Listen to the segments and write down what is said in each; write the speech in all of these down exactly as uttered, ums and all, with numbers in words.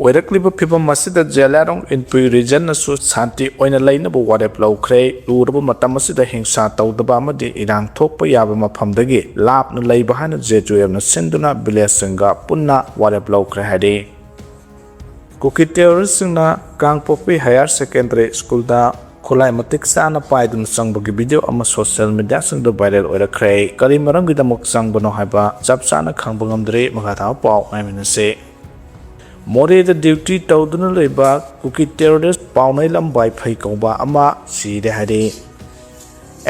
ꯑꯣꯏꯔꯛꯂꯤꯕ ꯐꯤꯚꯝ ꯑꯁꯤꯗ ꯖꯦꯂꯤꯌꯥꯡꯔꯣꯡ ꯏꯟꯄꯨꯏ ꯔꯤꯖꯟꯅꯁꯨ ꯁꯥꯟꯇꯤ ꯑꯣꯏꯅ ꯂꯩꯅꯕ ꯋꯥꯔꯦꯞ ꯂꯧꯈ꯭ꯔꯦ꯫ ꯂꯨꯔꯕ ꯃꯇꯝ ꯑꯁꯤꯗ ꯍꯤꯡꯁꯥ ꯇꯧꯗꯕ ꯑꯃꯗꯤ ꯏꯔꯥꯡ ꯊꯣꯛꯄ ꯌꯥꯕ ꯃꯐꯝꯗꯒꯤ ꯂꯥꯞꯅ ꯂꯩꯕ ꯍꯥꯏꯅ ꯖꯦ ꯖꯨ ꯑꯦꯝꯅ ꯁꯤꯟꯗꯨꯅ ꯚꯤꯂꯦꯖꯁꯤꯡꯒ ꯄꯨꯟꯅ ꯋꯥꯔꯦꯞ ꯂꯧꯈ꯭ꯔꯦ ꯍꯥꯏꯔꯤ꯫ ꯀꯨꯀꯤ ꯇꯦꯔꯣꯔꯤꯁꯁꯤꯡꯅ ꯀꯥꯡꯄꯣꯛꯄꯤ ꯍꯥꯌꯔ ꯁꯦꯀꯦꯟꯗꯔꯤ ꯁ꯭ꯀꯨꯜꯗ ꯈꯨꯠꯂꯥꯏ ꯃꯇꯤꯛ ꯆꯥꯅ ꯄꯥꯏꯗꯨꯅ ꯆꯪꯕꯒꯤ ꯚꯤꯗꯤꯑꯣ ꯑꯃ ꯁꯣꯁꯤꯌꯦꯜ ꯃꯤꯗꯤꯌꯥꯁꯤꯡꯗ ꯚꯥꯏꯔꯦꯜ ꯑꯣꯏꯔꯛꯈ꯭ꯔꯦ꯫ ꯀꯔꯤ ꯃꯔꯝꯒꯤꯗꯃꯛ ꯆꯪꯕꯅꯣ ꯍꯥꯏꯕ ꯆꯞ ꯆꯥꯅ ꯈꯪꯕ ꯉꯝꯗ꯭ꯔꯤ꯫ ꯃꯈꯥ ꯇꯥꯕ ꯄꯥꯎ ꯉꯥꯏꯃꯤꯟꯅꯁꯤ꯫ ꯃꯣꯔꯦꯗ ꯗ꯭ꯌꯨꯇꯤ ꯇꯧꯗꯨꯅ ꯂꯩꯕ ꯀꯨꯀꯤ ꯇꯦꯔꯣꯔꯤꯁ ꯄꯥꯎꯅꯩꯂꯝ ꯋꯥꯏꯐꯩ ꯀꯧꯕ ꯑꯃ ꯁꯤꯔꯦ ꯍꯥꯏꯔꯤ꯫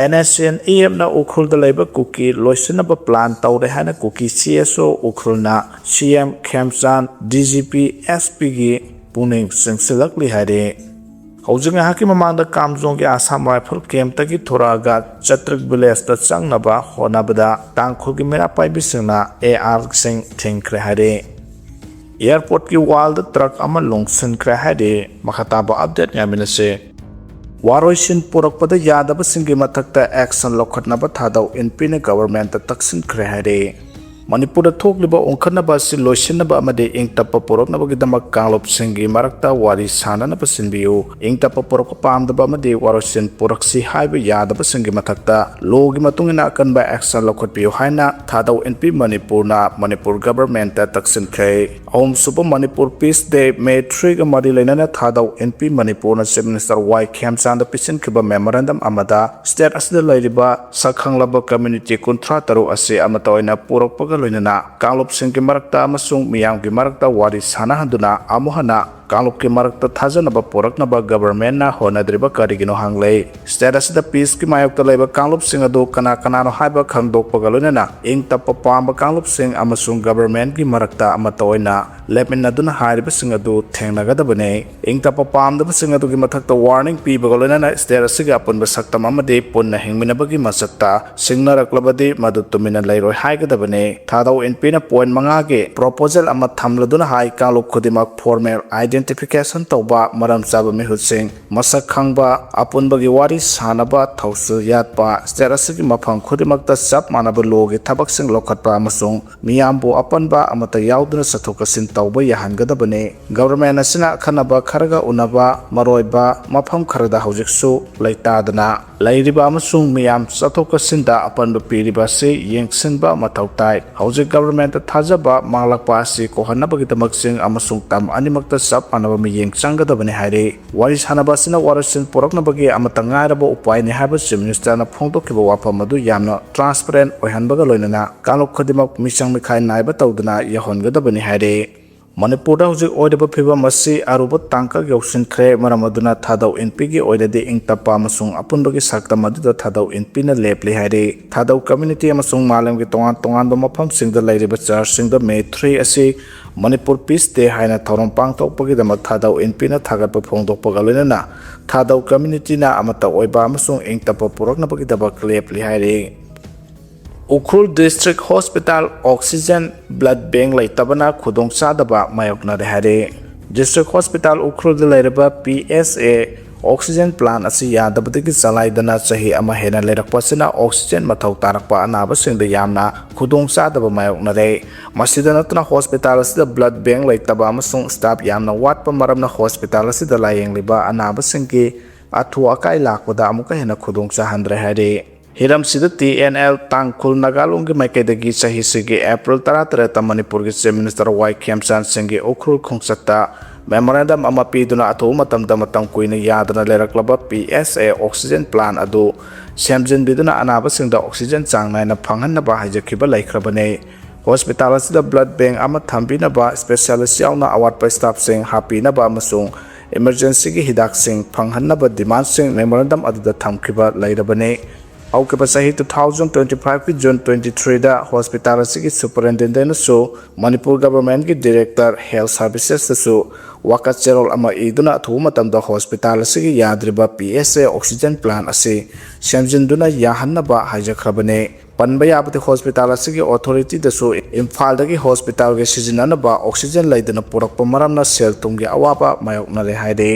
ꯑꯦꯟ ꯑꯦꯁ ꯑꯦꯟ ꯑꯦ ꯑꯦꯐꯅ ꯎꯈ꯭ꯔꯨꯜꯗ ꯂꯩꯕ ꯀꯨꯀꯤ ꯂꯣꯏꯁꯤꯟꯅꯕ ꯄ꯭ꯂꯥꯟ ꯇꯧꯔꯦ ꯍꯥꯏꯅ ꯀꯨꯀꯤ ꯁꯤ ꯑꯦꯁ ꯑꯣ ꯎꯈ꯭ꯔꯨꯜꯅ ꯁꯤ ꯑꯦꯝ ꯈꯦꯝꯆꯥꯟ, ꯗꯤ ꯖꯤ ꯄꯤ, ꯑꯦꯁ ꯄꯤꯒꯤ ꯄꯨꯛꯅꯤꯡ ꯆꯤꯡꯁꯤꯜꯂꯛꯂꯤ ꯍꯥꯏꯔꯤ꯫ ꯍꯧꯖꯤꯛ ꯉꯥꯏꯍꯥꯛꯀꯤ ꯃꯃꯥꯡꯗ ꯀꯥꯝꯖꯣꯡꯒꯤ ꯑꯁꯥꯝ ꯔꯥꯏꯐꯜ ꯀꯦꯝꯞꯇꯒꯤ ꯊꯣꯔꯛꯑꯒ ꯆꯇ꯭ꯔꯤꯛ ꯚꯤꯂꯦꯖꯇ ꯆꯪꯅꯕ ꯍꯣꯠꯅꯕꯗ ꯇꯥꯡꯈꯨꯜꯒꯤ ꯃꯤꯔꯥ ꯄꯥꯏꯕꯤꯁꯤꯡꯅ ꯑꯦ ꯑꯥꯔꯁꯤꯡ ꯊꯤꯡꯈ꯭ꯔꯦ ꯍꯥꯏꯔꯤ꯫ ꯑꯦꯌꯥꯔꯄꯣꯔꯠꯀꯤ ꯋꯥꯜꯗ ꯇ꯭ꯔꯛ ꯑꯃ ꯂꯣꯡꯁꯤꯟꯈ꯭ꯔꯦ ꯍꯥꯏꯔꯤ꯫ ꯃꯈꯥ ꯇꯥꯕ ꯑꯞꯗꯦꯠ ꯉꯥꯏꯃꯤꯟꯅꯁꯤ꯫ ꯋꯥꯔꯣꯏꯁꯤꯟ ꯄꯨꯔꯛꯄꯗ ꯌꯥꯗꯕꯁꯤꯡꯒꯤ ꯃꯊꯛꯇ ꯑꯦꯛꯁꯟ ꯂꯧꯈꯠꯅꯕ ꯊꯥꯗꯧ ꯏꯟꯄꯤꯅ ꯒꯚꯔꯟꯃꯦꯟꯠꯇ ꯇꯛꯁꯤꯟꯈ꯭ꯔꯦ ꯍꯥꯏꯔꯤ꯫ ꯃꯅꯤꯄꯨꯔꯗ ꯊꯣꯛꯂꯤꯕ ꯑꯣꯟꯈꯠꯅꯕ ꯑꯁꯤ ꯂꯣꯏꯁꯤꯟꯅꯕ ꯑꯃꯗꯤ ꯏꯪ ꯇꯞꯄ ꯄꯨꯔꯛꯅꯕꯒꯤꯗꯃꯛ ꯀꯥꯡꯂꯨꯞꯁꯤꯡꯒꯤ ꯃꯔꯛꯇ ꯋꯥꯔꯤ ꯁꯥꯅꯅꯕ ꯁꯤꯟꯕꯤꯌꯨ꯫ ꯏꯪ ꯇꯞꯄ ꯄꯨꯔꯛꯄ ꯄꯥꯝꯗꯕ ꯑꯃꯗꯤ ꯋꯥꯔꯣꯏꯁꯤꯟ ꯄꯨꯔꯛꯁꯤ ꯍꯥꯏꯕ ꯌꯥꯗꯕꯁꯤꯡꯒꯤ ꯃꯊꯛꯇ ꯂꯣꯒꯤ ꯃꯇꯨꯡ ꯏꯟꯅ ꯑꯀꯟꯕ ꯑꯦꯛꯁꯟ ꯂꯧꯈꯠꯄꯤꯌꯨ ꯍꯥꯏꯅ ꯊꯥꯗꯧ ꯏꯟꯄꯤ ꯃꯅꯤꯄꯨꯔꯅ ꯃꯅꯤꯄꯨꯔ ꯒꯚꯔꯟꯃꯦꯟꯠꯇ ꯇꯛꯁꯤꯟꯈ꯭ꯔꯦ꯫ ꯑꯍꯨꯝꯁꯨꯕ ꯃꯅꯤꯄꯨꯔ ꯄꯤꯁ ꯗꯦ, ꯃꯦ ꯊ꯭ꯔꯤꯒ ꯃꯔꯤ ꯂꯩꯅꯅ ꯊꯥꯗꯧ ꯏꯟꯄꯤ ꯃꯅꯤꯄꯨꯔꯅ ꯆꯤꯐ ꯃꯤꯅꯤꯁꯇꯔ ꯋꯥꯏ ꯈꯦꯝꯆꯥꯟꯗ ꯄꯤꯁꯤꯟꯈꯤꯕ ꯃꯦꯃꯣꯔꯦꯟꯗꯝ ꯑꯃꯗ ꯁ꯭ꯇꯦꯠ ꯑꯁꯤꯗ ꯂꯩꯔꯤꯕ ꯁꯛꯈꯪꯂꯕ ꯀꯝꯃ꯭ꯌꯨꯅꯤꯇꯤ ꯀꯨꯟꯊ꯭ꯔꯥ ꯇꯔꯨꯛ ꯑꯁꯤ ꯑꯃꯠꯇ ꯑꯣꯏꯅ ꯄꯨꯔꯛꯄꯒ ꯂꯣꯏꯅꯅ ꯀꯥꯡꯂꯨꯞꯁꯤꯡꯒꯤ ꯃꯔꯛꯇ ꯑꯃꯁꯨꯡ ꯃꯤꯌꯥꯝꯒꯤ ꯃꯔꯛꯇ ꯋꯥꯔꯤ ꯁꯥꯅꯍꯟꯗꯨꯅ ꯑꯃꯨꯛ ꯍꯟꯅ ꯀꯥꯡꯂꯨꯞꯀꯤ ꯃꯔꯛꯇ ꯊꯥꯖꯅꯕ ꯄꯨꯔꯛꯅꯕ ꯒꯚꯔꯟꯃꯦꯟꯠꯅ ꯍꯣꯠꯅꯗ꯭ꯔꯤꯕ ꯀꯔꯤꯒꯤꯅꯣ ꯍꯪꯂꯦ꯫ ꯁ꯭ꯇꯦꯠ ꯑꯁꯤꯗ ꯄꯤꯁꯀꯤ ꯃꯥꯌꯣꯛꯇ ꯂꯩꯕ ꯀꯥꯡꯂꯨꯞꯁꯤꯡ ꯑꯗꯨ ꯀꯅꯥ ꯀꯅꯥꯅꯣ ꯍꯥꯏꯕ ꯈꯪꯗꯣꯛꯄꯒ ꯂꯣꯏꯅꯅ ꯏꯪ ꯇꯞꯄ ꯄꯥꯝꯕ ꯀꯥꯡꯂꯨꯞꯁꯤꯡ ꯑꯃꯁꯨꯡ ꯒꯚꯔꯟꯃꯦꯟꯠꯀꯤ ꯃꯔꯛꯇ ꯑꯃꯠꯇ ꯑꯣꯏꯅ ꯂꯦꯞꯃꯤꯟꯅꯗꯨꯅ ꯍꯥꯏꯔꯤꯕꯁꯤꯡ ꯑꯗꯨ ꯊꯦꯡꯅꯒꯗꯕꯅꯤ꯫ ꯏꯪ ꯇꯞꯄ ꯄꯥꯝꯗꯕꯁꯤꯡ ꯑꯗꯨꯒꯤ ꯃꯊꯛꯇ ꯋꯥꯔꯅꯤꯡ ꯄꯤꯕꯒ ꯂꯣꯏꯅꯅ ꯁ꯭ꯇꯦꯠ ꯑꯁꯤꯒꯤ ꯑꯄꯨꯟꯕ ꯁꯛꯇꯝ ꯑꯃꯗꯤ ꯄꯨꯟꯅ ꯍꯤꯡꯃꯤꯟꯅꯕꯒꯤ ꯃꯁꯛꯇ ꯁꯤꯡꯅꯔꯛꯂꯕꯗꯤ ꯃꯗꯨ ꯇꯨꯃꯤꯟꯅ ꯂꯩꯔꯣꯏ ꯍꯥꯏꯒꯗꯕꯅꯤ꯫ ꯊꯥꯗꯧ ꯏꯟꯄꯤꯅ ꯄꯣꯏꯟꯠ ꯃꯉꯥꯒꯤ ꯄ꯭ꯔꯣꯄꯣꯖꯦꯜ ꯑꯃ ꯊꯝꯂꯗꯨꯅ ꯍꯥꯏ, ꯀꯥꯡꯂꯨꯞ ꯈꯨꯗꯤꯡꯃꯛ ꯐꯣꯔꯃꯦꯜ ꯑꯥꯏꯗꯦꯟꯇꯤꯇꯤ Identification ꯇꯧꯕ, ꯃꯔꯝ ꯆꯥꯕ ꯃꯤꯍꯨꯠꯁꯤꯡ ꯃꯁꯛ ꯈꯪꯕ, ꯑꯄꯨꯟꯕꯒꯤ ꯋꯥꯔꯤ ꯁꯥꯅꯕ ꯊꯧꯁꯤꯜ ꯌꯥꯠꯄ, state ꯑꯁꯤꯒꯤ ꯃꯐꯝ ꯈꯨꯗꯤꯡꯃꯛꯇ ꯆꯞ ꯃꯥꯟꯅꯕ lawꯒꯤ ꯊꯕꯛꯁꯤꯡ ꯂꯧꯈꯠꯄ ꯑꯃꯁꯨꯡ ꯃꯤꯌꯥꯝꯕꯨ ꯑꯄꯟꯕ ꯑꯃꯠꯇ ꯌꯥꯎꯗꯅ ꯆꯠꯊꯣꯛ ꯆꯠꯁꯤꯟ ꯇꯧꯕ ꯌꯥꯍꯟꯒꯗꯕꯅꯤ꯫ Government ꯑꯁꯤꯅ ꯑꯈꯟꯅꯕ ꯈꯔꯒ ꯎꯅꯕ ꯃꯔꯨꯑꯣꯏꯕ ꯃꯐꯝ ꯈꯔꯗ ꯍꯧꯖꯤꯛꯁꯨ ꯂꯩꯇꯥꯗꯅ ꯂꯩꯔꯤꯕ ꯑꯃꯁꯨꯡ ꯃꯤꯌꯥꯝ ꯆꯠꯊꯣꯛ ꯆꯠꯁꯤꯟꯗ ꯑꯄꯟꯕ ꯄꯤꯔꯤꯕ ꯑꯁꯤ ꯌꯦꯡꯁꯤꯟꯕ ꯃꯊꯧ ꯇꯥꯏ꯫ ꯍꯧꯖꯤꯛ governmentꯇ ꯊꯥꯖꯕ ꯃꯥꯡꯂꯛꯄ ꯑꯁꯤ ꯀꯣꯛꯍꯟꯅꯕꯒꯤꯗꯃꯛ ꯆꯤꯡ ꯑꯃꯁꯨꯡ ꯇꯝ ꯑꯅꯤꯃꯛꯇ ꯆꯞ ꯃꯥꯟꯅꯕ ꯃꯤꯠꯌꯦꯡ ꯆꯪꯒꯗꯕꯅꯤ ꯍꯥꯏꯔꯤ꯫ ꯋꯥꯔꯤ ꯁꯥꯅꯕ ꯑꯁꯤꯅ ꯋꯥꯔꯣꯏꯁꯤꯟ ꯄꯨꯔꯛꯅꯕꯒꯤ ꯑꯃꯠꯇ ꯉꯥꯏꯔꯕ ꯎꯄꯥꯏꯅꯤ ꯍꯥꯏꯕ Chief Ministerꯅ ꯐꯣꯡꯗꯣꯛꯈꯤꯕ ꯋꯥꯐꯝ ꯑꯗꯨ ꯌꯥꯝꯅ transparent ꯑꯣꯏꯍꯟꯕꯒ ꯂꯣꯏꯅꯅ ꯀꯥꯡꯂꯨꯞ ꯈꯨꯗꯤꯡꯃꯛ ꯃꯤꯆꯪ ꯃꯤꯈꯥꯏ ꯅꯥꯏꯕ ꯇꯧꯗꯅ ꯌꯧꯍꯟꯒꯗꯕꯅꯤ ꯍꯥꯏꯔꯤ꯫ ꯃꯅꯤꯄꯨꯔꯗ ꯍꯧꯖꯤꯛ ꯑꯣꯏꯔꯤꯕ ꯐꯤꯕꯝ ꯑꯁꯤ ꯑꯔꯨꯕ ꯇꯥꯡꯀꯛ ꯌꯧꯁꯤꯟꯈ꯭ꯔꯦ꯫ ꯃꯔꯝ ꯑꯗꯨꯅ ꯊꯥꯗꯧ ꯏꯟꯄꯤꯒꯤ ꯑꯣꯏꯅꯗꯤ ꯏꯪ ꯇꯞꯄ ꯑꯃꯁꯨꯡ ꯑꯄꯨꯟꯕꯒꯤ ꯁꯛꯇꯝ ꯑꯗꯨꯗ ꯊꯥꯗꯧ ꯏꯟꯄꯤꯅ ꯂꯦꯞꯂꯤ ꯍꯥꯏꯔꯤ꯫ ꯊꯥꯗꯧ community ꯑꯃꯁꯨꯡ ꯃꯥꯂꯦꯝꯒꯤ ꯇꯣꯉꯥꯟ ꯇꯣꯉꯥꯟꯕ ꯃꯐꯝꯁꯤꯡꯗ ꯂꯩꯔꯤꯕ churchꯁꯤꯡꯗ May three ꯑꯁꯤ ꯃꯅꯤꯄꯨꯔ Peace Day ꯍꯥꯏꯅ ꯊꯧꯔꯝ ꯄꯥꯡꯊꯣꯛꯄꯒꯤꯗꯃꯛ ꯊꯥꯗꯧ ꯏꯟꯄꯤꯅ ꯊꯥꯒꯠꯄ ꯐꯣꯡꯗꯣꯛꯄꯒ ꯂꯣꯏꯅꯅ ꯊꯥꯗꯧ communityꯅ ꯑꯃꯠꯇ ꯑꯣꯏꯕ ꯑꯃꯁꯨꯡ ꯏꯪ ꯇꯞꯄ ꯄꯨꯔꯛꯅꯕꯒꯤꯗꯃꯛ ꯂꯦꯞꯂꯤ ꯍꯥꯏꯔꯤ꯫ Ukhrul District Hospital oxygen blood bank ꯂꯩꯇꯕꯅ ꯈꯨꯗꯣꯡꯆꯥꯗꯕ ꯃꯥꯌꯣꯛꯅꯔꯦ ꯍꯥꯏꯔꯦ꯫ District Hospital ꯎꯈ꯭ꯔꯨꯜꯗ ꯂꯩꯔꯤꯕ P S A oxygen plant ꯑꯁꯤ ꯌꯥꯗꯕꯗꯒꯤ ꯆꯂꯥꯏꯗꯅ ꯆꯍꯤ ꯑꯃ ꯍꯦꯟꯅ ꯂꯩꯔꯛꯄ ꯑꯁꯤꯅ oxygen ꯃꯊꯧ ꯇꯥꯔꯛꯄ ꯑꯅꯥꯕꯁꯤꯡꯗ ꯌꯥꯝꯅ ꯈꯨꯗꯣꯡꯆꯥꯗꯕ ꯃꯥꯌꯣꯛꯅꯔꯦ꯫ ꯃꯁꯤꯗ ꯅꯠꯇꯅ hospital ꯑꯁꯤꯗ blood bank ꯂꯩꯇꯕ ꯑꯃꯁꯨꯡ staff ꯌꯥꯝꯅ ꯋꯥꯠꯄ ꯃꯔꯝꯅ hospital ꯑꯁꯤꯗ ꯂꯥꯌꯦꯡꯂꯤꯕ ꯑꯅꯥꯕꯁꯤꯡꯒꯤ ꯑꯊꯨ ꯑꯀꯥꯏ ꯂꯥꯛꯄꯗ ꯑꯃꯨꯛꯀ ꯍꯦꯟꯅ ꯈꯨꯗꯣꯡ ꯆꯥꯍꯟꯗ꯭ꯔꯦ ꯍꯥꯏꯔꯤ꯫ ꯍꯤꯔꯝꯁꯤꯗ T N L ꯇꯥꯡꯈꯨꯜ ꯅꯥꯒꯥꯂꯣꯡꯒꯤ ꯃꯥꯏꯀꯩꯗꯒꯤ ꯆꯍꯤꯁꯤꯒꯤ April ꯇꯔꯥꯇꯔꯦꯠꯇ ꯃꯅꯤꯄꯨꯔꯒꯤ Chief Minister Y ꯈꯦꯝꯆꯥꯟ ꯁꯤꯡꯒꯤ ꯎꯈ꯭ꯔꯨꯜ ꯈꯣꯡꯆꯠꯇ memorandum ꯑꯃ ꯄꯤꯗꯨꯅ ꯑꯊꯨꯕ ꯃꯇꯝꯗ ꯃꯇꯝ ꯀꯨꯏꯅ ꯌꯥꯗꯅ ꯂꯩꯔꯛꯂꯕ P S A oxygen plant ꯑꯗꯨ ꯁꯦꯝꯖꯤꯟꯕꯤꯗꯨꯅ ꯑꯅꯥꯕꯁꯤꯡꯗ oxygen ꯆꯥꯡ ꯅꯥꯏꯅ ꯐꯪꯍꯟꯅꯕ ꯍꯥꯏꯖꯈꯤꯕ ꯂꯩꯈ꯭ꯔꯕꯅꯤ꯫ Hospital ꯑꯁꯤꯗ blood bank ꯑꯃ ꯊꯝꯕꯤꯅꯕ, specialist ꯌꯥꯎꯅ ꯑꯋꯥꯠꯄ staffꯁꯤꯡ ꯍꯥꯞꯄꯤꯅꯕ ꯑꯃꯁꯨꯡ emergencyꯒꯤ ꯍꯤꯗꯥꯛꯁꯤꯡ ꯐꯪꯍꯟꯅꯕ demandꯁꯤꯡ memorandum ꯑꯗꯨꯗ ꯊꯝꯈꯤꯕ ꯂꯩꯔꯕꯅꯤ꯫ ꯍꯧꯈꯤꯕ ꯆꯍꯤ two thousand twenty fiveꯀꯤ June twenty threeꯗ hospital ꯑꯁꯤꯒꯤ superintendentꯅꯁꯨ ꯃꯅꯤꯄꯨꯔ governmentꯀꯤ director health servicesꯇꯁꯨ ꯋꯥꯀꯠ ꯆꯦꯔꯣꯜ ꯑꯃ ꯏꯗꯨꯅ ꯑꯊꯨꯕ ꯃꯇꯝꯗ hospital ꯑꯁꯤꯒꯤ ꯌꯥꯗ꯭ꯔꯤꯕ P S A oxygen plant ꯑꯁꯤ ꯁꯦꯝꯖꯤꯟꯗꯨꯅ ꯌꯥꯍꯟꯅꯕ ꯍꯥꯏꯖꯈ꯭ꯔꯕꯅꯤ꯫ ꯄꯟꯕ ꯌꯥꯕꯗꯤ ꯍꯣꯁꯄꯤꯇꯥꯜ ꯑꯁꯤꯒꯤ ꯑꯣꯊꯣꯔꯤꯇꯤꯗꯁꯨ ꯏꯝꯐꯥꯜꯗꯒꯤ ꯍꯣꯁꯄꯤꯇꯥꯜꯒꯤ ꯁꯤꯖꯤꯟꯅꯅꯕ ꯑꯣꯛꯁꯤꯖꯦꯟ ꯂꯩꯗꯅ ꯄꯨꯔꯛꯄ ꯃꯔꯝꯅ ꯁꯦꯜ ꯊꯨꯝꯒꯤ ꯑꯋꯥꯕ ꯃꯥꯌꯣꯛꯅꯔꯦ ꯍꯥꯏꯔꯤ꯫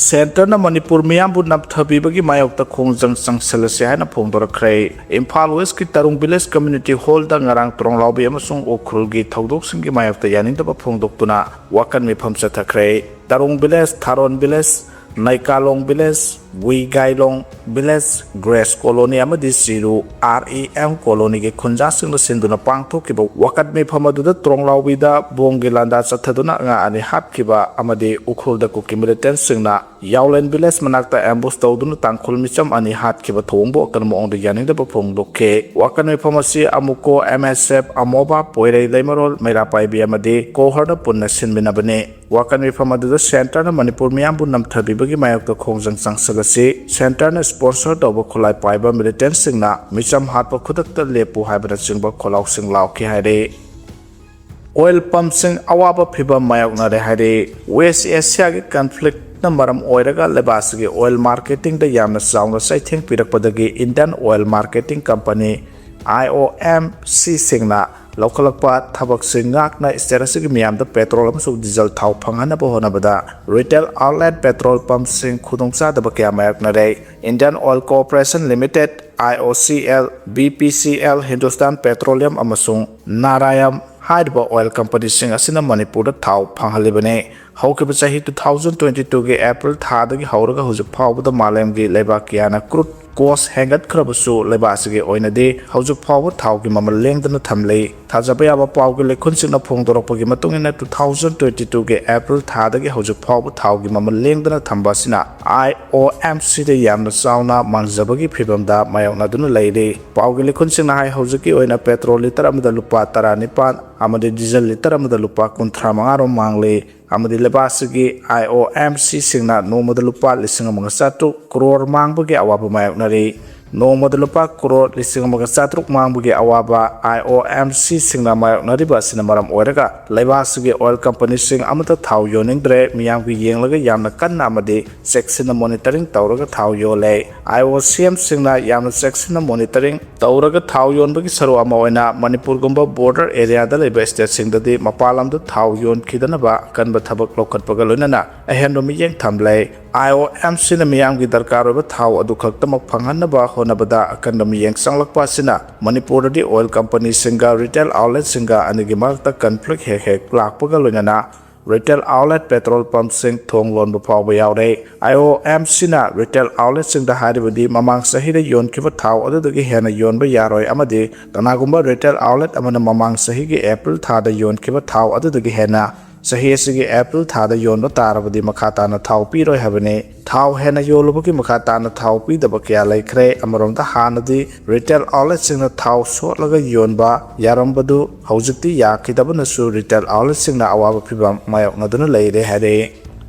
ꯁꯦꯟꯇꯔꯅ ꯃꯅꯤꯄꯨꯔ ꯃꯤꯌꯥꯝꯕꯨ ꯅꯝꯊꯕꯤꯕꯒꯤ ꯃꯥꯌꯣꯛꯇ ꯈꯣꯡꯖꯪ ꯆꯪꯁꯤꯜꯂꯁꯤ ꯍꯥꯏꯅ ꯐꯣꯡꯗꯣꯔꯛꯈ꯭ꯔꯦ꯫ ꯏꯝꯐꯥꯜ ꯋꯦꯁꯀꯤ ꯇꯔꯨꯡ ꯚꯤꯂꯦꯖ ꯀꯝꯃ꯭ꯌꯨꯅꯤꯇꯤ ꯍꯣꯜꯗ ꯉꯔꯥꯡ ꯇ꯭ꯔꯣꯡꯂꯥꯎꯕꯤ ꯑꯃꯁꯨꯡ ꯎꯈ꯭ꯔꯨꯜꯒꯤ ꯊꯧꯗꯣꯛꯁꯤꯡꯒꯤ ꯃꯥꯌꯣꯛꯇ ꯌꯥꯅꯤꯡꯗꯕ ꯐꯣꯡꯗꯣꯛꯇꯨꯅ ꯋꯥꯀꯟ ꯃꯤꯐꯝ ꯆꯠꯊꯈ꯭ꯔꯦ꯫ Tarung village, Tharon village, Neikalong village, Wigailong village, grace colony ꯑꯃꯗꯤ ꯆꯤꯔꯨ ꯑꯥꯔ ꯏ ꯑꯦꯝ ꯀꯣꯂꯣꯅꯤꯒꯤ ꯈꯨꯟꯖꯥꯁꯤꯡꯅ ꯁꯤꯟꯗꯨꯅ ꯄꯥꯡꯊꯣꯛꯈꯤꯕ ꯋꯥꯀꯠ ꯃꯤꯐꯝ ꯑꯗꯨꯗ ꯇ꯭ꯔꯣꯡꯂꯥꯎꯕꯤꯗ ꯕꯣꯝꯒꯤ ꯂꯥꯟꯗꯥ ꯆꯠꯊꯗꯨꯅ ꯑꯉꯥꯡ ꯑꯅꯤ ꯍꯥꯠꯈꯤꯕ ꯑꯃꯗꯤ ꯎꯈ꯭ꯔꯨꯜꯗ ꯀꯨꯀꯤ ꯃꯤꯂꯤꯇꯦꯟꯠꯁꯤꯡꯅ ꯌꯥꯎꯂꯦꯟ ꯚꯤꯂꯦꯖ ꯃꯅꯥꯛꯇ ꯑꯦꯝꯕꯨꯁ ꯇꯧꯗꯨꯅ ꯇꯥꯡꯈꯨꯜ ꯃꯤꯆꯝ ꯑꯅꯤ ꯍꯥꯠꯈꯤꯕ ꯊꯧꯑꯣꯡꯕꯨ ꯑꯀꯟꯕ ꯃꯑꯣꯡꯗ ꯌꯥꯅꯤꯡꯗꯕ ꯐꯣꯡꯗꯣꯛꯈꯤ꯫ ꯋꯥꯀꯠ ꯃꯤꯐꯝ ꯑꯁꯤ ꯑꯃꯨꯀꯣ, ꯑꯦꯝ ꯑꯦꯁ ꯑꯦꯐ, ꯑꯃꯣꯕꯥ, ꯄꯣꯏꯔꯩ ꯂꯩꯃꯔꯣꯜ, ꯃꯩꯔꯥ ꯄꯥꯏꯕꯤ ꯑꯃꯗꯤ ꯀꯣꯍꯔꯅ ꯄꯨꯟꯅ ꯁꯤꯟꯃꯤꯟꯅꯕꯅꯤ꯫ ꯋꯥꯀꯠ ꯃꯤꯐꯝ ꯑꯗꯨꯗ ꯁꯦꯟꯇꯔꯅ ꯃꯅꯤꯄꯨꯔ ꯃꯤꯌꯥꯝꯕꯨ ꯅꯝꯊꯕꯤꯕꯒꯤ ꯃꯥꯌꯣꯛꯇ ꯈꯣꯡꯖꯪ ꯆꯪꯁꯤꯜꯂꯁꯤ, ꯁꯦꯟꯇꯔꯅ ꯁ꯭ꯄꯣꯟꯁꯔ ꯇꯧꯕ ꯈꯨꯠꯂꯥꯏ ꯄꯥꯏꯕ ꯃꯤꯂꯤꯇꯦꯟꯠꯁꯤꯡꯅ ꯃꯤꯆꯝ ꯍꯥꯠꯄ ꯈꯨꯗꯛꯇ ꯂꯦꯞꯄꯨ ꯍꯥꯏꯕꯅꯆꯤꯡꯕ ꯈꯣꯜꯂꯥꯎꯁꯤꯡ ꯂꯥꯎꯈꯤ ꯍꯥꯏꯔꯤ꯫ ꯑꯣꯏꯜ ꯄꯝꯞꯁꯤꯡ ꯑꯋꯥꯕ ꯐꯤꯚꯝ ꯃꯥꯌꯣꯛꯅꯔꯦ ꯍꯥꯏꯔꯤ꯫ ꯋꯦꯁ ꯑꯦꯁꯤꯌꯥꯒꯤ ꯀꯟꯐ꯭ꯂꯤꯛꯅ ꯃꯔꯝ ꯑꯣꯏꯔꯒ ꯂꯩꯕꯥꯛ ꯑꯁꯤꯒꯤ ꯑꯣꯏꯜ ꯃꯥꯔꯀꯦꯇꯤꯡꯗ ꯌꯥꯝꯅ ꯆꯥꯎꯅ ꯆꯩꯊꯦꯡ ꯄꯤꯔꯛꯄꯗꯒꯤ Indian oil marketing company, I O M ꯁꯤꯁꯤꯡꯅ ꯂꯧꯈꯠꯂꯛꯄ ꯊꯕꯛꯁꯤꯡ ꯉꯥꯛꯅ ꯁ꯭ꯇꯦꯠ ꯑꯁꯤꯒꯤ ꯃꯤꯌꯥꯝꯗ ꯄꯦꯇ꯭ꯔꯣꯜ ꯑꯃꯁꯨꯡ ꯗꯤꯖꯜ ꯊꯥꯎ ꯐꯪꯍꯟꯅꯕ ꯍꯣꯠꯅꯕꯗ ꯔꯤꯇꯦꯜ ꯑꯥꯎꯠꯂꯦꯠ ꯄꯦꯇ꯭ꯔꯣꯜ ꯄꯝꯞꯁꯤꯡ ꯈꯨꯗꯣꯡꯆꯥꯗꯕ ꯀꯌꯥ ꯃꯥꯌꯣꯛꯅꯔꯦ꯫ Indian oil corporation limited, I O C L, B P C L, Hindustan petroleum ꯑꯃꯁꯨꯡ ꯅꯥꯔꯥꯌꯝ ꯍꯥꯏꯔꯤꯕ ꯑꯣꯏꯜ ꯀꯝꯄꯅꯤꯁꯤꯡ ꯑꯁꯤꯅ ꯃꯅꯤꯄꯨꯔꯗ ꯊꯥꯎ ꯐꯪꯍꯜꯂꯤꯕꯅꯤ꯫ ꯍꯧꯈꯤꯕ ꯆꯍꯤ two thousand twenty twoꯒꯤ ꯑꯦꯄ꯭ꯔꯤꯜ ꯊꯥꯗꯒꯤ ꯍꯧꯔꯒ ꯍꯧꯖꯤꯛ ꯐꯥꯎꯕꯗ ꯃꯥꯂꯦꯝꯒꯤ ꯂꯩꯕꯥꯛ ꯀꯌꯥꯅ ꯀ꯭ꯔꯨꯗ ꯀꯣꯁ ꯍꯦꯟꯒꯠꯈ꯭ꯔꯕꯁꯨ, ꯂꯩꯕꯥꯛ ꯑꯁꯤꯒꯤ ꯑꯣꯏꯅꯗꯤ ꯍꯧꯖꯤꯛ ꯐꯥꯎꯕ ꯊꯥꯎꯒꯤ ꯃꯃꯜ ꯂꯦꯡꯗꯅ ꯊꯝꯂꯤ꯫ ꯊꯥꯖꯕ ꯌꯥꯕ ꯄꯥꯎꯒꯤ ꯂꯩꯈꯨꯟꯁꯤꯡꯅ ꯐꯣꯡꯗꯣꯔꯛꯄꯒꯤ ꯃꯇꯨꯡ ꯏꯟꯅ, two thousand twenty twoꯒꯤ ꯑꯦꯄ꯭ꯔꯤꯜ ꯊꯥꯗꯒꯤ ꯍꯧꯖꯤꯛ ꯐꯥꯎꯕ ꯊꯥꯎꯒꯤ ꯃꯃꯜ ꯂꯦꯡꯗꯅ ꯊꯝꯕ ꯑꯁꯤꯅ ꯑꯥꯏ ꯑꯣ ꯑꯦꯝ ꯁꯤꯗ ꯌꯥꯝꯅ ꯆꯥꯎꯅ ꯃꯥꯡꯖꯕꯒꯤ ꯐꯤꯚꯝꯗ ꯃꯥꯌꯣꯛꯅꯗꯨꯅ ꯂꯩꯔꯤ꯫ ꯄꯥꯎꯒꯤ ꯂꯩꯈꯨꯟꯁꯤꯡꯅ ꯍꯥꯏ, ꯍꯧꯖꯤꯛꯀꯤ ꯑꯣꯏꯅ ꯄꯦꯇ꯭ꯔꯣꯜ ꯂꯤꯇꯔ ꯑꯃꯗ ꯂꯨꯄꯥ ꯇꯔꯥꯅꯤꯄꯥꯟ ꯑꯃꯗꯤ ꯗꯤꯖꯜ ꯂꯤꯇꯔ ꯑꯃꯗ ꯂꯨꯄꯥ ꯀꯨꯟꯊ꯭ꯔꯥ ꯃꯉꯥ ꯔꯣꯝ ꯃꯥꯡꯂꯤ꯫ ꯑꯃꯗꯤ ꯂꯩꯕꯥꯛ ꯑꯁꯤꯒꯤ ꯑꯥꯏ ꯑꯣ ꯑꯦꯝ ꯁꯤꯁꯤꯡꯅ ꯅꯣꯡꯃꯗ ꯂꯨꯄꯥ ꯂꯤꯁꯤꯡ ꯑꯃꯒ ꯆꯥꯇ꯭ꯔꯨꯛ ꯀ꯭ꯔꯣꯔ ꯃꯥꯡꯕꯒꯤ ꯑꯋꯥꯕ ꯃꯥꯌꯣꯛꯅꯔꯤ꯫ ꯅꯣꯡꯃꯗ ꯂꯨꯄꯥ ꯀ꯭ꯔꯣꯔ ꯂꯤꯁꯤꯡ ꯑꯃꯒ ꯆꯥꯇ꯭ꯔꯨꯛ ꯃꯥꯡꯕꯒꯤ ꯑꯋꯥꯕ ꯑꯥꯏ ꯑꯣ ꯑꯦꯝ ꯁꯤꯁꯤꯡꯅ ꯃꯥꯌꯣꯛꯅꯔꯤꯕ ꯑꯁꯤꯅ ꯃꯔꯝ ꯑꯣꯏꯔꯒ ꯂꯩꯕꯥꯛ ꯑꯁꯤꯒꯤ ꯑꯣꯏꯜ ꯀꯝꯄꯅꯤꯁꯤꯡ ꯑꯃꯠꯇ ꯊꯥꯎ ꯌꯣꯟꯅꯤꯡꯗ꯭ꯔꯦ꯫ ꯃꯤꯌꯥꯝꯒꯤ ꯌꯦꯡꯂꯒ ꯌꯥꯝꯅ ꯀꯟꯅ ꯑꯃꯗꯤ ꯆꯦꯛꯁꯤꯟꯅ ꯃꯣꯅꯤꯇꯔꯤꯡ ꯇꯧꯔꯒ ꯊꯥꯎ ꯌꯣꯜꯂꯦ꯫ ꯑꯥꯏ ꯑꯣ ꯁꯤ ꯑꯦꯝꯁꯤꯡꯅ ꯌꯥꯝꯅ ꯆꯦꯛꯁꯤꯟꯅ ꯃꯣꯅꯤꯇꯔꯤꯡ ꯇꯧꯔꯒ ꯊꯥꯎ ꯌꯣꯟꯕꯒꯤ ꯁꯔꯨꯛ ꯑꯃ ꯑꯣꯏꯅ ꯃꯅꯤꯄꯨꯔꯒꯨꯝꯕ ꯕꯣꯔꯗꯔ ꯑꯦꯔꯤꯌꯥꯗ ꯂꯩꯕ ꯁ꯭ꯇꯦꯠꯁꯤꯡꯗꯗꯤ ꯃꯄꯥꯟ ꯂꯝꯗ ꯊꯥꯎ ꯌꯣꯟꯈꯤꯗꯅꯕ ꯑꯀꯟꯕ ꯊꯕꯛ ꯂꯧꯈꯠꯄꯒ ꯂꯣꯏꯅꯅ ꯑꯍꯦꯟꯕ ꯃꯤꯠꯌꯦꯡ ꯊꯝꯂꯦ꯫ ꯑꯥꯏ ꯑꯣ ꯑꯦꯝ ꯁꯤꯅ ꯃꯤꯌꯥꯝꯒꯤ ꯗꯔꯀꯥꯔ ꯑꯣꯏꯕ ꯊꯥꯎ ꯑꯗꯨ ꯈꯛꯇꯃꯛ ꯐꯪꯍꯟꯅꯕ ꯍꯣꯠꯅꯕꯗ ꯑꯀꯟꯕ ꯃꯤꯠꯌꯦꯡ ꯆꯪꯂꯛꯄ ꯑꯁꯤꯅ ꯃꯅꯤꯄꯨꯔꯗꯗꯤ ꯑꯣꯏꯜ ꯀꯝꯄꯅꯤꯁꯤꯡꯒ ꯔꯤꯇꯦꯜ ꯑꯥꯎꯠꯂꯦꯠꯁꯤꯡꯒ ꯑꯅꯤꯒꯤ ꯃꯔꯛꯇ ꯀꯟꯐ꯭ꯂꯤꯛ ꯍꯦꯛ ꯍꯦꯛ ꯂꯥꯛꯄꯒ ꯂꯣꯏꯅꯅ ꯔꯤꯇꯦꯜ ꯑꯥꯎꯠꯂꯦꯠ ꯄꯦꯇ꯭ꯔꯣꯜ ꯄꯝꯞꯁꯤꯡ ꯊꯣꯡ ꯂꯣꯟꯕ ꯐꯥꯎꯕ ꯌꯥꯎꯔꯦ꯫ ꯑꯥꯏ ꯑꯣ ꯑꯦꯝ ꯁꯤꯅ ꯔꯤꯇꯦꯜ ꯑꯥꯎꯠꯂꯦꯠꯁꯤꯡꯗ ꯍꯥꯏꯔꯤꯕꯗꯤ ꯃꯃꯥꯡ ꯆꯍꯤꯗ ꯌꯣꯟꯈꯤꯕ ꯊꯥꯎ ꯑꯗꯨꯗꯒꯤ ꯍꯦꯟꯅ ꯌꯣꯟꯕ ꯌꯥꯔꯣꯏ ꯑꯃꯗꯤ ꯀꯅꯥꯒꯨꯝꯕ ꯔꯤꯇꯦꯜ ꯑꯥꯎꯠꯂꯦꯠ ꯑꯃꯅ ꯃꯃꯥꯡ ꯆꯍꯤꯒꯤ ꯑꯦꯄ꯭ꯔꯤꯜ ꯊꯥꯗ ꯌꯣꯟꯈꯤꯕ ꯊꯥꯎ ꯑꯗꯨꯗꯒꯤ ꯍꯦꯟꯅ ꯆꯍꯤ ꯑꯁꯤꯒꯤ ꯑꯦꯄ꯭ꯔꯤꯜ ꯊꯥꯗ ꯌꯣꯟꯕ ꯇꯥꯔꯕꯗꯤ ꯃꯈꯥ ꯇꯥꯅ ꯊꯥꯎ ꯄꯤꯔꯣꯏ ꯍꯥꯏꯕꯅꯤ꯫ ꯊꯥꯎ ꯍꯦꯟꯅ ꯌꯣꯜꯂꯨꯕꯒꯤ ꯃꯈꯥ ꯇꯥꯅ ꯊꯥꯎ ꯄꯤꯗꯕ ꯀꯌꯥ ꯂꯩꯈ꯭ꯔꯦ꯫ ꯑꯃꯔꯣꯝꯗ ꯍꯥꯟꯅꯗꯤ ꯔꯤꯇꯦꯜ ꯑꯥꯎꯠꯂꯦꯠꯁꯤꯡꯅ ꯊꯥꯎ ꯁꯣꯠꯂꯒ ꯌꯣꯟꯕ ꯌꯥꯔꯝꯕꯗꯨ ꯍꯧꯖꯤꯛꯇꯤ ꯌꯥꯈꯤꯗꯕꯅꯁꯨ ꯔꯤꯇꯦꯜ ꯑꯥꯎꯠꯂꯦꯠꯁꯤꯡꯅ ꯑꯋꯥꯕ ꯐꯤꯚꯝ ꯃꯥꯌꯣꯛꯅꯗꯨꯅ ꯂꯩꯔꯦ ꯍꯥꯏꯔꯛꯏ꯫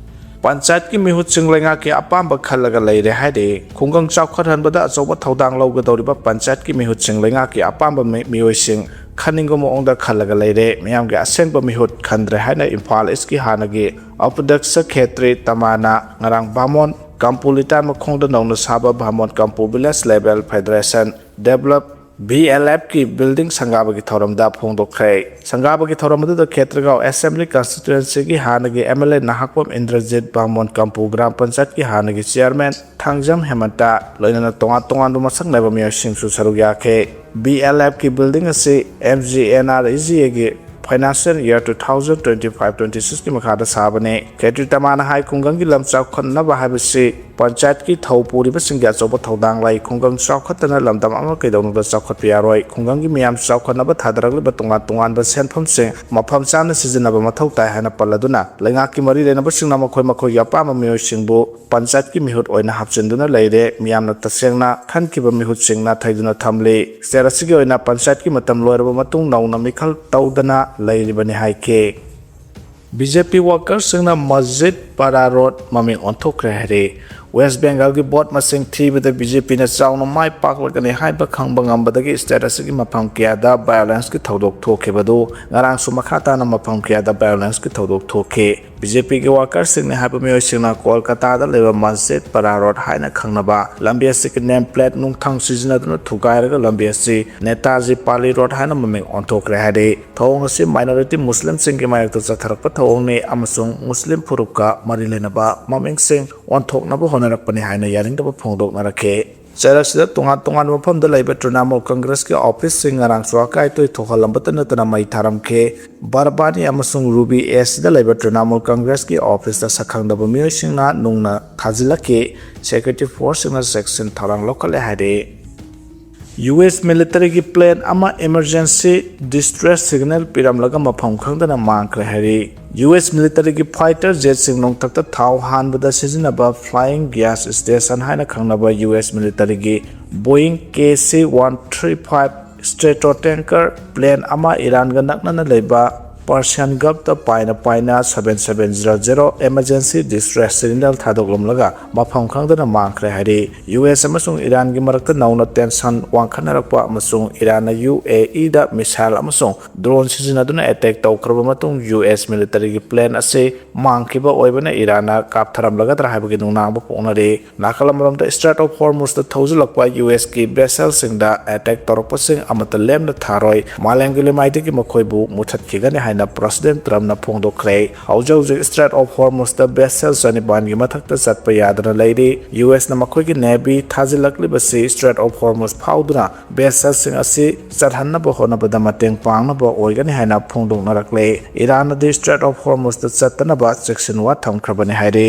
ꯄꯟꯆꯥꯌꯠꯀꯤ ꯃꯤꯍꯨꯠꯁꯤꯡ ꯂꯩꯉꯥꯛꯀꯤ ꯑꯄꯥꯝꯕ ꯈꯜꯂꯒ ꯂꯩꯔꯦ ꯍꯥꯏꯔꯛꯏ꯫ ꯈꯨꯡꯒꯪ ꯆꯥꯎꯈꯠꯍꯟꯕꯗ ꯑꯆꯧꯕ ꯊꯧꯗꯥꯡ ꯂꯧꯒꯗꯧꯔꯤꯕ ꯄꯟꯆꯥꯌꯠꯀꯤ ꯃꯤꯍꯨꯠꯁꯤꯡ ꯂꯩꯉꯥꯛꯀꯤ ꯑꯄꯥꯝꯕ ꯃꯤ-, ꯃꯤꯑꯣꯏꯁꯤꯡ ꯈꯟꯅꯤꯡꯕ ꯃꯑꯣꯡꯗ ꯈꯜꯂꯒ ꯂꯩꯔꯦ꯫ ꯃꯤꯌꯥꯝꯒꯤ ꯑꯁꯦꯡꯕ ꯃꯤꯍꯨꯠ ꯈꯟꯗ꯭ꯔꯦ ꯍꯥꯏꯅ ꯏꯝꯐꯥꯜ ꯏꯁꯀꯤ ꯍꯥꯟꯅꯒꯤ ꯑꯄꯗꯛꯁ ꯈꯦꯇ꯭ꯔꯤ ꯇꯃꯥꯅ ꯉꯔꯥꯡ ꯕꯥꯃꯣꯟ ꯀꯝꯄꯨ ꯂꯤꯇꯥꯟ ꯃꯈꯣꯡꯗ ꯅꯧꯅ ꯁꯥꯕ Bamon Kampu village level federation develop, V L ꯑꯦꯐꯀꯤ ꯕꯤꯜꯗꯤꯡ ꯁꯪꯒꯥꯕꯒꯤ ꯊꯧꯔꯝꯗ ꯐꯣꯡꯗꯣꯛꯈ꯭ꯔꯦ꯫ ꯁꯪꯒꯥꯕꯒꯤ ꯊꯧꯔꯝ ꯑꯗꯨꯗ ꯈꯦꯇ꯭ꯔꯤꯒꯥꯎ ꯑꯦꯁꯦꯝꯕ꯭ꯂꯤ ꯀꯟꯁꯇꯤꯇ꯭ꯋꯦꯟꯁꯤꯒꯤ ꯍꯥꯟꯅꯒꯤ M L A Nahakpam Indrajit, ꯕꯥꯃꯣꯟ ꯀꯝꯄꯨ ꯒ꯭ꯔꯥꯝ ꯄꯟꯆꯥꯌꯠꯀꯤ ꯍꯥꯟꯅꯒꯤ ꯆꯤꯌꯔꯃꯦꯟ ꯊꯥꯡꯖꯝ ꯍꯦꯃꯟꯇ, ꯂꯣꯏꯅꯅ ꯇꯣꯉꯥꯟ ꯇꯣꯉꯥꯟꯕ ꯃꯁꯛ ꯅꯥꯏꯕ ꯃꯤꯑꯣꯏꯁꯤꯡꯁꯨ ꯁꯔꯨꯛ ꯌꯥꯈꯤ꯫ ꯚꯤ ꯑꯦꯜ ꯑꯦꯐꯀꯤ ꯕꯤꯜꯗꯤꯡ ꯑꯁꯤ M G N R E G ꯑꯦꯒꯤ financial year two thousand twenty five twenty ꯁꯤꯛꯁꯀꯤ ꯃꯈꯥꯗ ꯁꯥꯕꯅꯤ꯫ ꯈꯦꯇ꯭ꯔꯤ ꯇꯃꯥꯅ ꯍꯥꯏ, ꯈꯨꯡꯒꯪꯒꯤ ꯂꯝ ꯆꯥꯎꯈꯠꯅꯕ ꯍꯥꯏꯕꯁꯤ ꯄꯟꯆꯥꯌꯠꯀꯤ ꯊꯧ ꯄꯨꯔꯤꯕꯁꯤꯡꯒꯤ ꯑꯆꯧꯕ ꯊꯧꯗꯥꯡ ꯂꯩ꯫ ꯈꯨꯡꯒꯪ ꯆꯥꯎꯈꯠꯇꯅ ꯂꯝꯗꯝ ꯑꯃ ꯀꯩꯗꯧꯅꯨꯡꯗ ꯆꯥꯎꯈꯠꯄ ꯌꯥꯔꯣꯏ꯫ ꯈꯨꯡꯒꯪꯒꯤ ꯃꯤꯌꯥꯝ ꯆꯥꯎꯈꯠꯅꯕ ꯊꯥꯗꯔꯛꯂꯤꯕ ꯇꯣꯉꯥꯟ ꯇꯣꯉꯥꯟꯕ ꯁꯦꯟꯐꯝꯁꯤꯡ ꯃꯐꯝ ꯆꯥꯅ ꯁꯤꯖꯤꯟꯅꯕ ꯃꯊꯧ ꯇꯥꯏ ꯍꯥꯏꯅ ꯄꯜꯂꯗꯨꯅ, ꯂꯩꯉꯥꯛꯀꯤ ꯃꯔꯤ ꯂꯩꯅꯕꯁꯤꯡꯅ ꯃꯈꯣꯏ ꯃꯈꯣꯏꯒꯤ ꯑꯄꯥꯝꯕ ꯃꯤꯑꯣꯏꯁꯤꯡꯕꯨ ꯄꯟꯆꯥꯌꯠꯀꯤ ꯃꯤꯍꯨꯠ ꯑꯣꯏꯅ ꯍꯥꯞꯆꯤꯟꯗꯨꯅ ꯂꯩꯔꯦ꯫ ꯃꯤꯌꯥꯝꯅ ꯇꯁꯦꯡꯅ ꯈꯟꯈꯤꯕ ꯃꯤꯍꯨꯠꯁꯤꯡ ꯅꯥꯊꯩꯗꯨꯅ ꯊꯝꯂꯤ꯫ ꯁ꯭ꯇꯦꯠ ꯑꯁꯤꯒꯤ ꯑꯣꯏꯅ ꯄꯟꯆꯥꯌꯠꯀꯤ ꯃꯇꯝ ꯂꯣꯏꯔꯕ ꯃꯇꯨꯡ ꯅꯧꯅ ꯃꯤꯈꯜ ꯇꯧꯗꯅ ꯂꯩꯔꯤꯕꯅꯤ ꯍꯥꯏꯈꯤ꯫ ꯕꯤ ꯖꯦ ꯄꯤ ꯋꯥꯀꯔꯁꯤꯡꯅ ꯃꯁꯖꯤꯗ ꯄꯥꯔꯥ ꯔꯣꯗ ꯃꯃꯤꯡ ꯑꯣꯟꯊꯣꯛꯈ꯭ꯔꯦ ꯍꯥꯏꯔꯤ꯫ ꯋꯦꯁ ꯕꯦꯡꯒꯜꯒꯤ ꯚꯣꯠ ꯃꯁꯤꯡ ꯊꯤꯕꯗ ꯕꯤ ꯖꯦ ꯄꯤꯅ ꯆꯥꯎꯅ ꯃꯥꯏ ꯄꯥꯛꯂꯒꯅꯤ ꯍꯥꯏꯕ ꯈꯪꯕ ꯉꯝꯕꯗꯒꯤ ꯁ꯭ꯇꯦꯠ ꯑꯁꯤꯒꯤ ꯃꯐꯝ ꯀꯌꯥꯗ ꯚꯥꯏꯑꯣꯂꯦꯟꯁꯀꯤ ꯊꯧꯗꯣꯛ ꯊꯣꯛꯈꯤꯕꯗꯨ ꯉꯔꯥꯡꯁꯨ ꯃꯈꯥ ꯇꯥꯅ ꯃꯐꯝ ꯀꯌꯥꯗ ꯚꯥꯏꯑꯣꯂꯦꯟꯁꯀꯤ ꯊꯧꯗꯣꯛ ꯊꯣꯛꯈꯤ꯫ ꯕꯤ ꯖꯦ ꯄꯤꯒꯤ ꯋꯥꯀꯔꯁꯤꯡꯅ ꯍꯥꯏꯕ ꯃꯤꯑꯣꯏꯁꯤꯡꯅ ꯀꯣꯜꯀꯇꯥꯗ ꯂꯩꯕ ꯃꯁꯖꯤꯗ ꯄꯔꯥ ꯔꯣꯗ ꯍꯥꯏꯅ ꯈꯪꯅꯕ ꯂꯝꯕꯤ ꯑꯁꯤꯒꯤ ꯅꯦꯝ ꯄ꯭ꯂꯦꯠ ꯅꯨꯡꯊꯪ ꯁꯤꯖꯤꯟꯅꯗꯨꯅ ꯊꯨꯒꯥꯏꯔꯒ ꯂꯝꯕꯤ ꯑꯁꯤ ꯅꯦꯇꯥꯖꯤ ꯄꯥꯂꯤ ꯔꯣꯗ ꯍꯥꯏꯅ ꯃꯃꯤꯡ ꯑꯣꯟꯊꯣꯛꯈ꯭ꯔꯦ ꯍꯥꯏꯔꯤ꯫ ꯊꯧꯑꯣꯡ ꯑꯁꯤ ꯃꯥꯏꯅꯣꯔꯤꯇꯤ ꯃꯨꯁꯂꯤꯝꯁꯤꯡꯒꯤ ꯃꯥꯌꯣꯛꯇ ꯆꯠꯊꯔꯛꯄ ꯊꯧꯑꯣꯡꯅꯤ ꯑꯃꯁꯨꯡ ꯃꯨꯁꯂꯤꯝ ꯐꯨꯔꯨꯞꯀ ꯃꯔꯤ ꯂꯩꯅꯕ ꯃꯃꯤꯡꯁꯤꯡ ꯑꯣꯟꯊꯣꯛꯅꯕ ꯍꯣꯠꯅꯔꯛꯄꯅꯤ ꯍꯥꯏꯅ ꯌꯥꯅꯤꯡꯗꯕ ꯐꯣꯡꯗꯣꯛꯅꯔꯛꯈꯤ꯫ ꯆꯩꯔꯛꯁꯤꯗ ꯇꯣꯉꯥꯟ ꯇꯣꯉꯥꯟꯕ ꯃꯐꯝꯗ ꯂꯩꯕ ꯇ꯭ꯔꯤꯅꯥꯃꯨꯜ ꯀꯪꯒ꯭ꯔꯦꯁꯀꯤ ꯑꯣꯐꯤꯁꯁꯤꯡ ꯉꯔꯥꯡꯁꯨ ꯑꯀꯥꯏ ꯑꯇꯣꯏ ꯊꯣꯛꯍꯜꯂꯝꯕꯇ ꯅꯠꯇꯅ ꯃꯩ ꯊꯥꯔꯝꯈꯤ꯫ ꯕꯔꯕꯥꯅꯤ ꯑꯃꯁꯨꯡ ꯔꯨꯕꯤ ꯑꯦꯁꯤꯗ ꯂꯩꯕ ꯇ꯭ꯔꯤꯅꯥꯃꯨꯜ ꯀꯪꯒ꯭ꯔꯦꯁꯀꯤ ꯑꯣꯐꯤꯁꯇ ꯁꯛꯈꯪꯗꯕ ꯃꯤꯑꯣꯏꯁꯤꯡꯅ ꯅꯨꯡꯅ ꯊꯥꯖꯤꯜꯂꯛꯈꯤ꯫ ꯁꯦꯀ꯭ꯌꯨꯔꯤꯇꯤ ꯐꯣꯔꯁꯁꯤꯡꯅ ꯆꯦꯛꯁꯤꯟ ꯊꯧꯔꯥꯡ ꯂꯧꯈꯠꯂꯦ ꯍꯥꯏꯔꯤ꯫ ꯌꯨ ꯑꯦꯁ ꯃꯤꯂꯤꯇꯔꯤꯒꯤ ꯄ꯭ꯂꯦꯟ ꯑꯃ ꯏꯃꯔꯖꯦꯟꯁꯤ ꯗꯤꯁꯇ꯭ꯔꯦꯁ ꯁꯤꯒꯅꯦꯜ ꯄꯤꯔꯝꯂꯒ ꯃꯐꯝ ꯈꯪꯗꯅ ꯃꯥꯡꯈ꯭ꯔꯦ ꯍꯥꯏꯔꯤ꯫ ꯌꯨ ꯑꯦꯁ ꯃꯤꯂꯤꯇꯔꯤꯒꯤ ꯐꯥꯏꯇꯔ ꯖꯦꯠꯁꯤꯡ ꯅꯣꯡꯊꯛꯇ ꯊꯥꯎ ꯍꯥꯟꯕꯗ ꯁꯤꯖꯤꯟꯅꯕ ꯐ꯭ꯂꯥꯏꯌꯤꯡ ꯒ꯭ꯌꯥꯁ ꯁ꯭ꯇꯦꯁꯟ ꯍꯥꯏꯅ ꯈꯪꯅꯕ U S ꯃꯤꯂꯤꯇꯔꯤꯒꯤ Boeing K C one three five stratotanker plane ꯑꯃ ꯏꯔꯥꯟꯒ ꯅꯛꯅꯅ ꯂꯩꯕ ꯄꯔꯁꯤꯌꯥꯟ ꯒꯜꯐꯇ ꯄꯥꯏꯅ ꯄꯥꯏꯅ seven seven zero zero emergency distress signal ꯊꯥꯗꯣꯛꯂꯝꯂꯒ ꯃꯐꯝ ꯈꯪꯗꯅ ꯃꯥꯡꯈ꯭ꯔꯦ ꯍꯥꯏꯔꯤ꯫ ꯌꯨ ꯑꯦꯁ ꯑꯃꯁꯨꯡ ꯏꯔꯥꯟꯒꯤ ꯃꯔꯛꯇ ꯅꯧꯅ ꯇꯦꯟꯁꯟ ꯋꯥꯡꯈꯠꯅꯔꯛꯄ ꯑꯃꯁꯨꯡ ꯏꯔꯥꯟꯅ ꯌꯨ ꯑꯦ ꯏꯗ ꯃꯤꯁꯥꯏꯜ ꯑꯃꯁꯨꯡ ꯗ꯭ꯔꯣꯟ ꯁꯤꯖꯤꯟꯅꯗꯨꯅ ꯑꯦꯇꯦꯛ ꯇꯧꯈ꯭ꯔꯕ ꯃꯇꯨꯡ ꯌꯨ ꯑꯦꯁ ꯃꯤꯂꯤꯇꯔꯤꯒꯤ ꯄ꯭ꯂꯦꯟ ꯑꯁꯤ ꯃꯥꯡꯈꯤꯕ ꯑꯣꯏꯕꯅ ꯏꯔꯥꯟꯅ ꯀꯥꯞꯊꯔꯝꯂꯒꯗ꯭ꯔꯥ ꯍꯥꯏꯕꯒꯤ ꯅꯨꯡꯅꯥꯡꯕ ꯄꯣꯛꯅꯔꯤ꯫ ꯅꯥꯀꯜ ꯑꯃꯔꯣꯝꯗ Strait of Hormuz ꯇ ꯊꯧꯖꯤꯜꯂꯛꯄ ꯌꯨ ꯑꯦꯁ ꯀꯤ ꯚꯦꯁꯦꯜꯁꯤꯡꯗ ꯑꯦꯇꯦꯛ ꯇꯧꯔꯛꯄꯁꯤꯡ ꯑꯃꯠꯇ ꯂꯦꯝꯅ ꯊꯥꯔꯣꯏ꯫ ꯃꯥꯂꯦꯝꯒꯤ ꯂꯩꯃꯥꯏꯗꯒꯤ ꯃꯈꯣꯏꯕꯨ ꯃꯨꯊꯠꯈꯤꯒꯅꯤ ꯍꯥꯏꯅ ꯄ꯭ꯔꯁꯤꯗꯦꯟ ꯇ꯭ꯔꯝꯞꯅ ꯐꯣꯡꯗꯣꯛꯈ꯭ꯔꯦ꯫ ꯍꯧꯖꯤꯛ ꯍꯧꯖꯤꯛ Strait of Hormuz ꯇ ꯚꯦꯁꯦꯜ ꯆꯅꯤꯄꯥꯟꯒꯤ ꯃꯊꯛꯇ ꯆꯠꯄ ꯌꯥꯗꯅ ꯂꯩꯔꯤ꯫ ꯌꯨ ꯑꯦꯁꯅ ꯃꯈꯣꯏꯒꯤ ꯅꯦꯚꯤ ꯊꯥꯖꯤꯜꯂꯛꯂꯤꯕꯁꯤ Strait of Hormuz ꯐꯥꯎꯗꯨꯅ ꯚꯦꯁꯦꯜꯁꯤꯡ ꯑꯁꯤ ꯆꯠꯍꯟꯅꯕ ꯍꯣꯠꯅꯕꯗ ꯃꯇꯦꯡ ꯄꯥꯡꯅꯕ ꯑꯣꯏꯒꯅꯤ ꯍꯥꯏꯅ ꯐꯣꯡꯗꯣꯛꯅꯔꯛꯂꯦ꯫ ꯏꯔꯥꯟꯅꯗꯤ Strait of Hormuz ꯇ ꯆꯠꯇꯅꯕ ꯆꯦꯛꯁꯤꯟꯋꯥ ꯊꯝꯈ꯭ꯔꯕꯅꯤ ꯍꯥꯏꯔꯤ꯫